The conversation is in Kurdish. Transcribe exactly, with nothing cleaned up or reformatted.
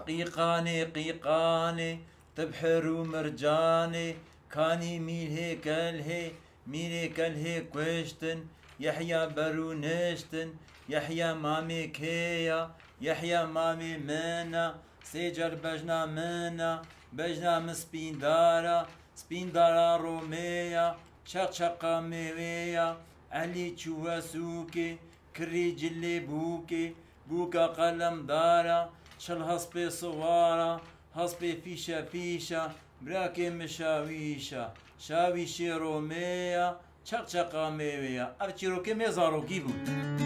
Qîqanê, qîqanê, tibhir û mircanê, kanî mîlhê kelhê, mîrê kelhê kuştin, Yehya berû niştin, Yehya mamê kê ya, Yehya mamê min a, sê car bejna min a, bejna min spîndar a, spîndara Romê ya, çeqçeqa mêwê ya, Elî çûwe sûkê, kirî cilê bûkê, bûka qelemdar a, çil hespê siwar a, hespê fîşe fîş a, birakê min şawîş a, şawîşê Romê ya, çeqçeqa mêwê ya. Ev çîrokê me zarokî bûn.